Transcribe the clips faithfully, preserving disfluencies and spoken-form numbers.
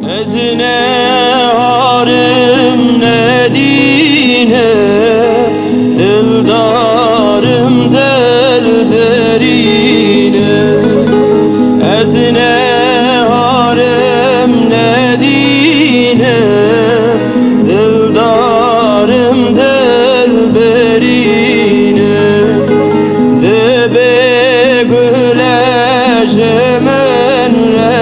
Ez ne harim ne dîne, dildarim dilberîne. Ez ne harim ne dîne, dildarim dilberîne. Dibê gule ji min re,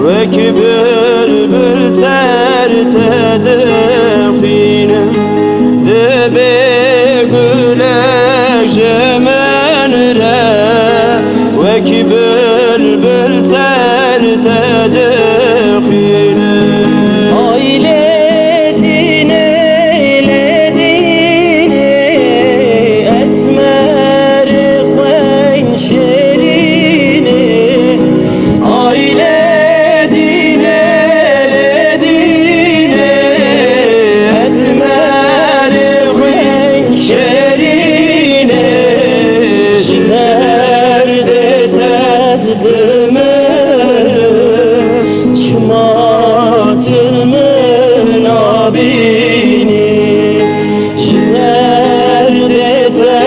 wek bilbil ser te dixwînim. Dibê gule ji min re, wek bilbil ser te dixwînim. Ay lê dînê, lê dînê, esmer xweyn şêrînê. Ay lê dînê, lê dînê, esmer xweyn şêrînê. Ji derdê te dimirim, çima tu min nabînî? Ji derdê te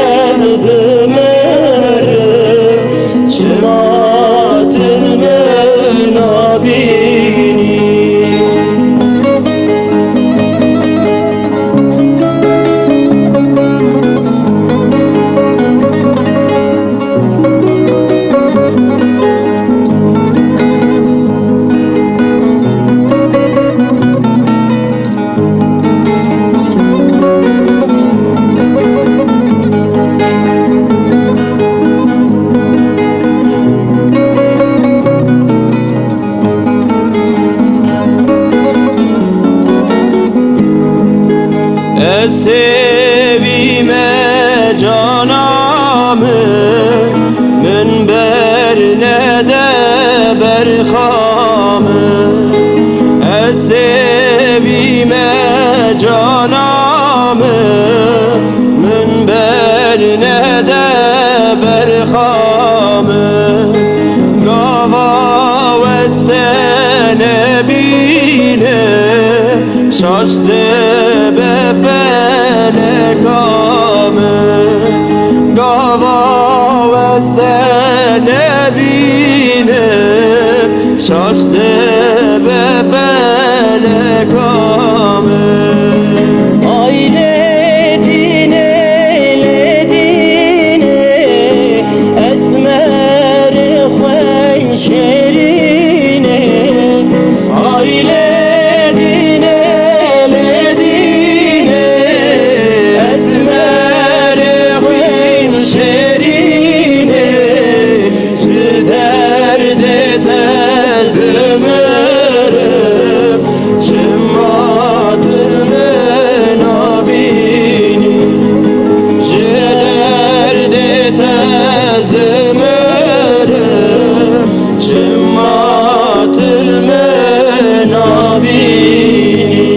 dimirim, çima tu min nabînî? Ez sêvî me cana min, min bernede berxa min. Ez sêvî me cana min, min bernede berxa min. Gava weste nebîne, şaş dibe feleka min. Gava weste nebîne, şaş dibe feleka min. Ay lê dînê, lê dînê, esmer xweyn şêrînê. Ay lê dînê, lê dînê, esmer xweyn şêrînê. Ji derdê te dimirim, çima tu min nabînî? Ji derdê te dimirim, çima tu min nabînî?